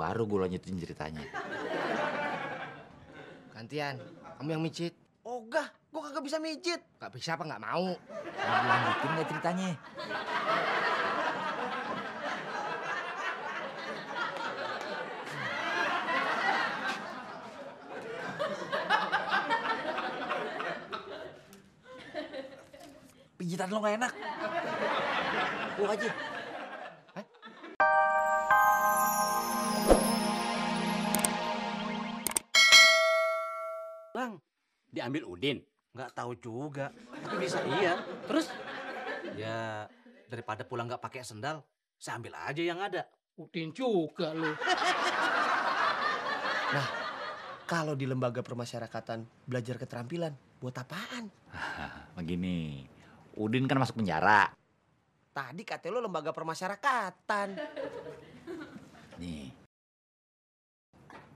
baru gue lanjutin ceritanya. Gantian, kamu yang mijit. Ogah, gue kagak bisa mijit. Gak bisa apa gak mau? Mau dilanjutin gak ceritanya? Pijitan lo gak enak. Gue aja. Bang, diambil Udin. Nggak tahu juga. Tapi bisa iya. Terus? Ya, daripada pulang nggak pakai sendal, saya ambil aja yang ada. Udin juga lu. Nah, kalau di lembaga permasyarakatan belajar keterampilan, buat apaan? Begini, Udin kan masuk penjara. Tadi katanya lo lembaga permasyarakatan. Nih,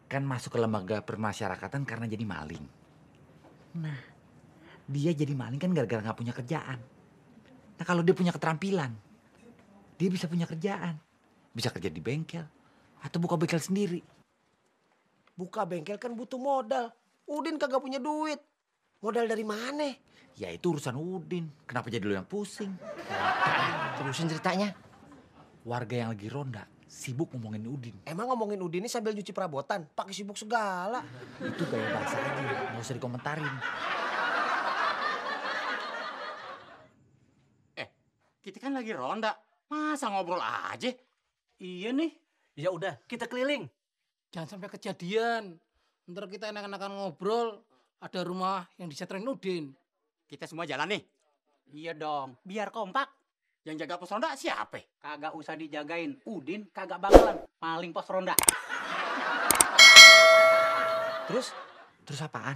kan masuk ke lembaga permasyarakatan karena jadi maling. Nah, dia jadi maling kan gara-gara gak punya kerjaan. Nah kalau dia punya keterampilan, dia bisa punya kerjaan. Bisa kerja di bengkel, atau buka bengkel sendiri. Buka bengkel kan butuh modal. Udin kagak punya duit. Modal dari mana? Ya itu urusan Udin, kenapa jadi lo yang pusing? Terusin ceritanya. Warga yang lagi ronda sibuk ngomongin Udin. Emang ngomongin Udin ini sambil nyuci perabotan? Pakai sibuk segala. Itu gaya bahasa aja, gak usah dikomentarin. Kita kan lagi ronda. Masa ngobrol aja? Iya nih. Ya udah, kita keliling. Jangan sampai kejadian. Ntar kita enak-enakan ngobrol, ada rumah yang diseterin Udin. Kita semua jalan nih. Iya dong, biar kompak. Yang jaga pos ronda siapa? Kagak usah dijagain. Udin kagak bakalan maling pos ronda. Terus apaan?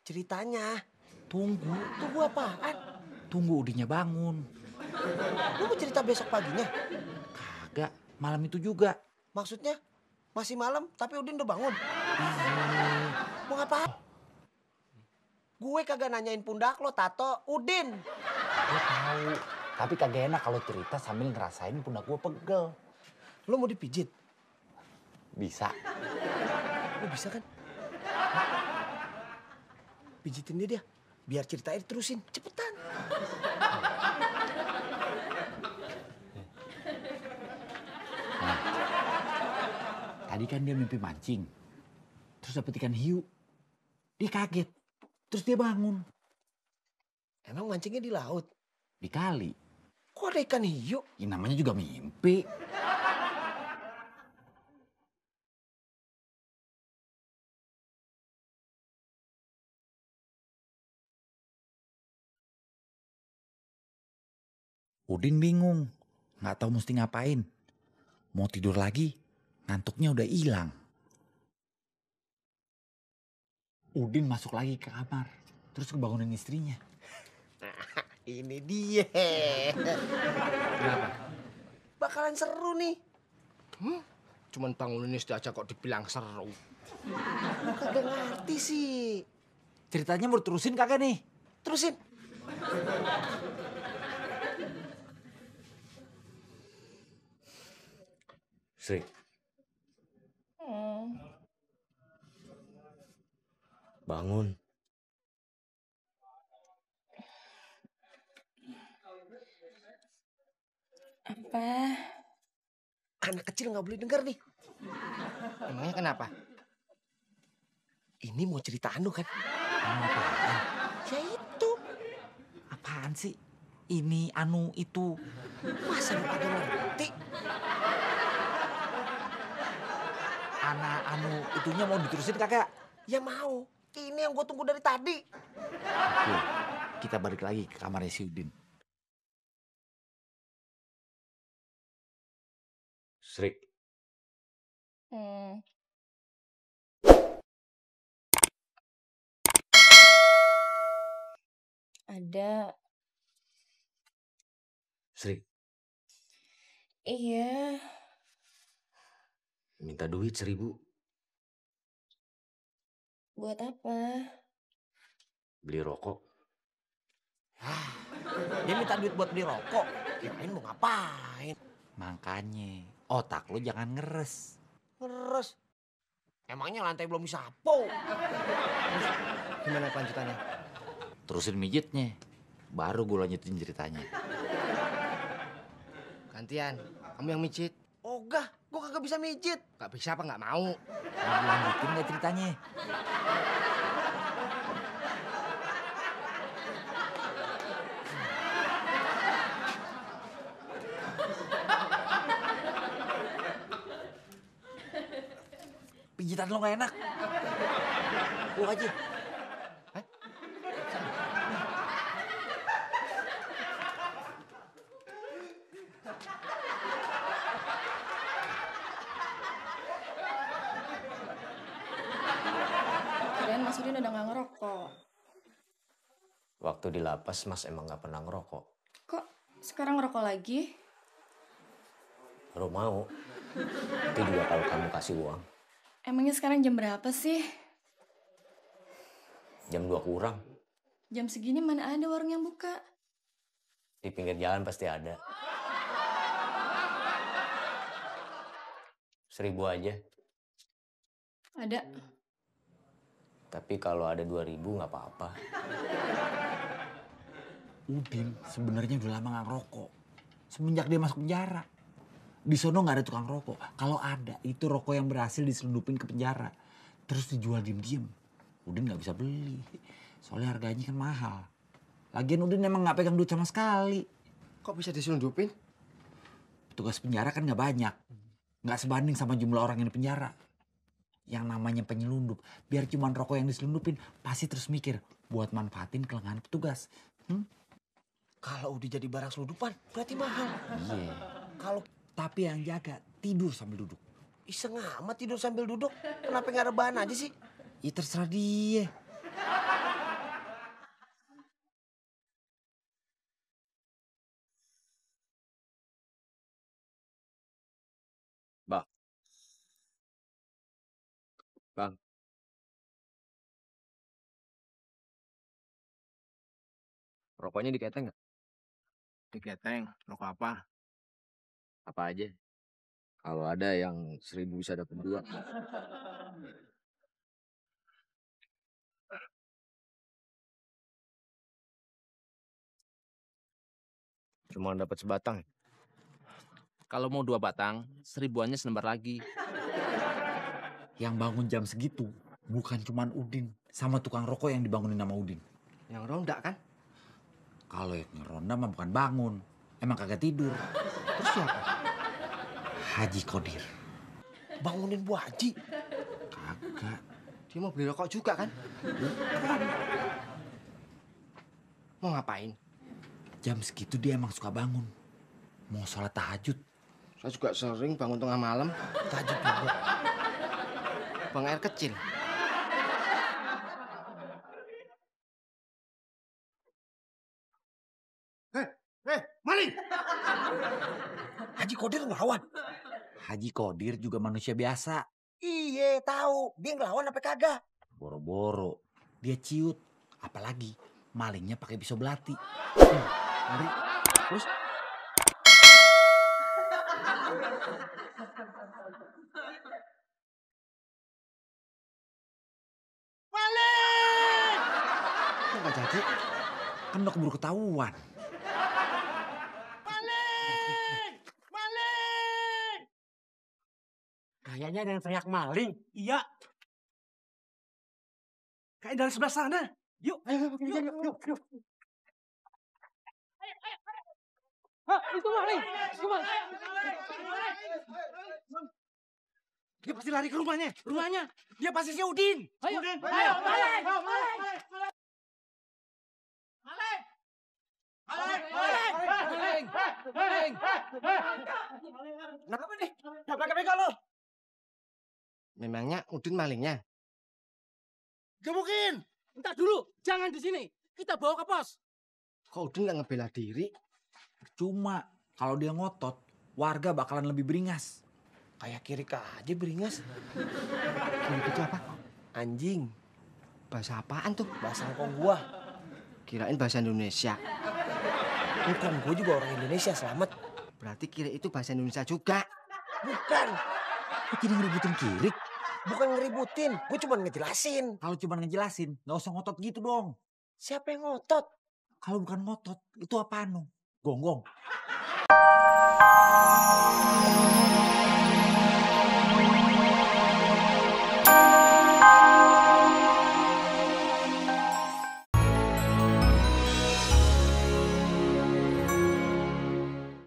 Ceritanya. Tunggu apaan? Tunggu Udinnya bangun. Lu mau cerita besok paginya? Kagak, malam itu juga. Maksudnya masih malam tapi Udin udah bangun? Iya. Mau ngapain? Gue kagak nanyain pundak lo, Tato. Udin. Gue tahu, tapi kagak enak kalau cerita sambil ngerasain pundak gue pegel. Lo mau dipijit? Bisa. Lo bisa kan? Pijitin dia. Biar ceritanya terusin. Cepetan. Tadi kan dia mimpi mancing. Terus dapet ikan hiu. Dia kaget. Terus dia bangun. Emang mancingnya di laut? Di kali. Kok ada ikan hiu? Ya namanya juga mimpi. Udin bingung. Nggak tahu mesti ngapain. Mau tidur lagi, ngantuknya udah hilang. Udin masuk lagi ke kamar. Terus kebangunin istrinya. Ini dia. Kenapa? Bakalan seru nih. Cuman bangunin istri aja kok dibilang seru. Kagak ngerti sih. Ceritanya mau terusin kagak nih? Terusin. Sri. Bangun. Apa? Anak kecil nggak boleh denger nih. Emangnya kenapa? Ini mau cerita Anu kan? Apaan? Ya itu. Apaan sih? Ini, anu, itu. Masa lu kagak ngerti? Anak, anu, itunya mau diterusin kagak? Ya mau. Ini yang gue tunggu dari tadi. Oke, kita balik lagi ke kamarnya si Udin. Sri. Ada. Sri, Iya. minta duit 1.000. Buat apa? Beli rokok. Dia minta duit buat beli rokok. Kirain mau ngapain? Makanya, otak lo jangan ngeres. Ngeres. Emangnya lantai belum disapu. Terus gimana kelanjutannya? Terusin mijitnya. Baru gue lanjutin ceritanya. Gantian, kamu yang mijit. Ogah, gue kagak bisa mijit. Gak bisa apa gak mau? Mau lanjutin gak ceritanya? Pijitan lo gak enak. Gua aja. Kalian Mas Udin udah gak ngerokok. Waktu di lapas Mas emang gak pernah ngerokok. Kok sekarang ngerokok lagi? Baru mau. Itu juga kalau kamu kasih uang. Emangnya sekarang jam berapa sih? Jam 2 kurang. Jam segini mana ada warung yang buka? Di pinggir jalan pasti ada. 1.000 aja. Ada. Tapi kalau ada 2.000 nggak apa-apa. Udin sebenarnya udah lama gak ngerokok. Semenjak dia masuk penjara. Di sono gak ada tukang rokok. Kalau ada, itu rokok yang berhasil diselundupin ke penjara. Terus dijual diem-diem. Udin gak bisa beli. Soalnya harganya kan mahal. Lagian Udin emang gak pegang duit sama sekali. Kok bisa diselundupin? Petugas penjara kan gak banyak. Gak sebanding sama jumlah orang yang di penjara. Yang namanya penyelundup, biar cuman rokok yang diselundupin, pasti terus mikir buat manfaatin kelengahan petugas. Kalau udah jadi barang selundupan, berarti mahal. Iya. Tapi yang jaga tidur sambil duduk. Iseng amat tidur sambil duduk. Kenapa nggak rebahan aja sih? Ya terserah dia. Bang. Rokoknya diketeng nggak? Diketeng, rokok apa? Apa aja? Kalau ada yang 1.000 bisa dapat 2. Cuma dapat sebatang. Kalau mau 2 batang, 1.000-annya selembar lagi. Yang bangun jam segitu bukan cuman Udin sama tukang rokok yang dibangunin sama Udin. Yang ronda kan? Kalau yang ngeronda mah bukan bangun, emang kagak tidur. Terus siapa? Haji Kodir. Bangunin Bu Haji. Kagak. Dia mau beli rokok juga kan? Mau ngapain? Jam segitu dia emang suka bangun. Mau sholat tahajud. Saya juga sering bangun tengah malam. Tahajud juga. Bang air kecil. Maling! Haji Kodir ngelawan. Haji Kodir juga manusia biasa. Iya, tahu. Dia ngelawan apa kagak? Boro-boro. Dia ciut. Apalagi malingnya pakai pisau belati. Mari. Terus? Maling! Kok nggak jadi? Kan udah keburu ketahuan. Maling! Maling! Kayaknya ada yang teriak maling. Iya. Kayak dari sebelah sana. Yuk, Ayo, yuk. Itu maling! Itu maling! Dia pasti lari ke rumahnya. Dia pasti si Udin. Ayo, Udin. ayo, maling! Maling! Kenapa nih? Siapa yang pegang lo? Memangnya Udin malingnya? Gebukin. Entar dulu, jangan di sini. Kita bawa ke pos. Kok Udin nggak ngebela diri? Cuma kalau dia ngotot, warga bakalan lebih beringas. Kayak kiri aja beringas. Kiri itu apa? Anjing. Bahasa apaan tuh? Bahasa Hongkong gua. Kirain bahasa Indonesia. Bukan, gua juga orang Indonesia, selamat. Berarti kiri itu bahasa Indonesia juga. Bukan. Kok jadi ngeributin Kirik? Bukan ngeributin, gue cuma ngejelasin. Kalau cuma ngejelasin, nggak usah ngotot gitu dong. Siapa yang ngotot? Kalau bukan ngotot, itu apaan dong? Gonggong.